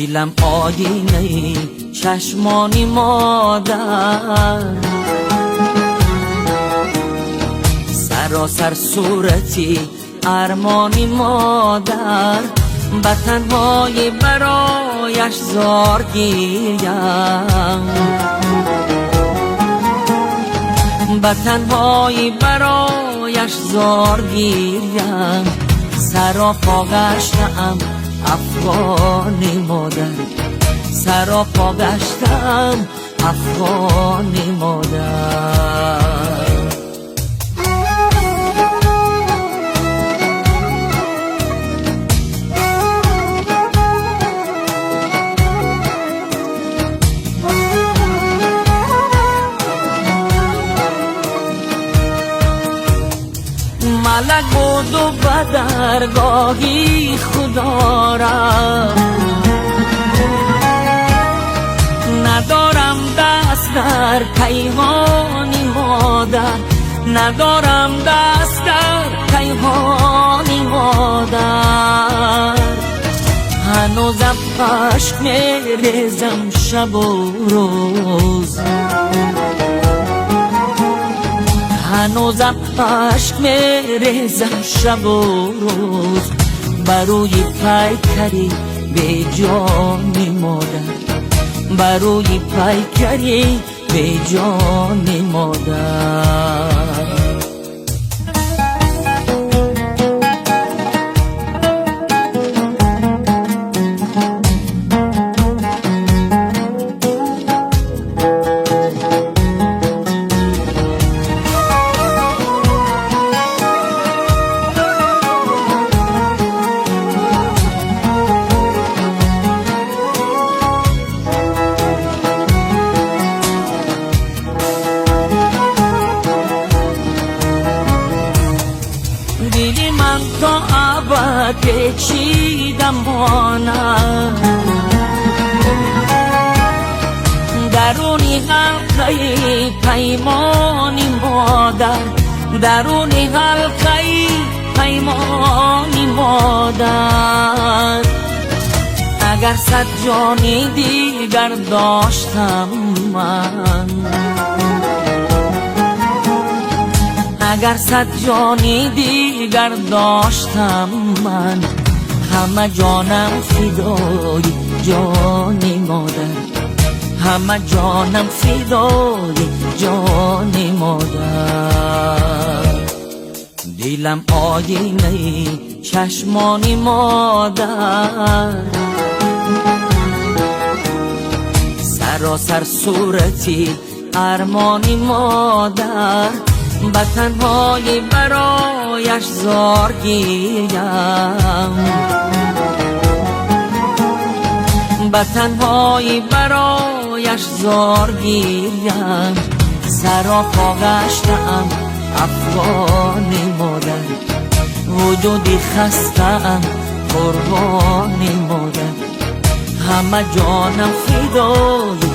Дилам оинаи чашмони модар, саросар сурати армони модар. Ба танҳоӣ барояш зор гирям, ба танҳоӣ барояш зор гирям. Саропо гаштаам афғони модар, саропо гаштаам афғони модар. Малак буду ба даргоҳи Худо рафт, надорам даст дар кайҳони модар, надорам даст дар кайҳони модар. Ҳанӯзам ашк мерезам шабу рӯз, ҳанӯзам ашк мерезам шабу рӯз. Барои пайкари беҷони модар, барои пайкари беҷони модар. Дили ман то абад печида монад, даруни ҳалқаи паймони модар, даруни ҳалқаи паймони модар. Агар сад ҷони дигар доштам ман, агар сад ҷони дигар доштам ман, ҳама ҷонам фидои ҷони модар, ҳама ҷонам фидои ҷони модар. Дилам оинаи чашмони модар, саросар сурати армони модар. Ба танҳоӣ барояш зор гирям, ба танҳоӣ барояш зор гирям. Саропо гаштаам афғони модар, вуҷуди хастаам қурбони модар. Ҳама ҷонам фидои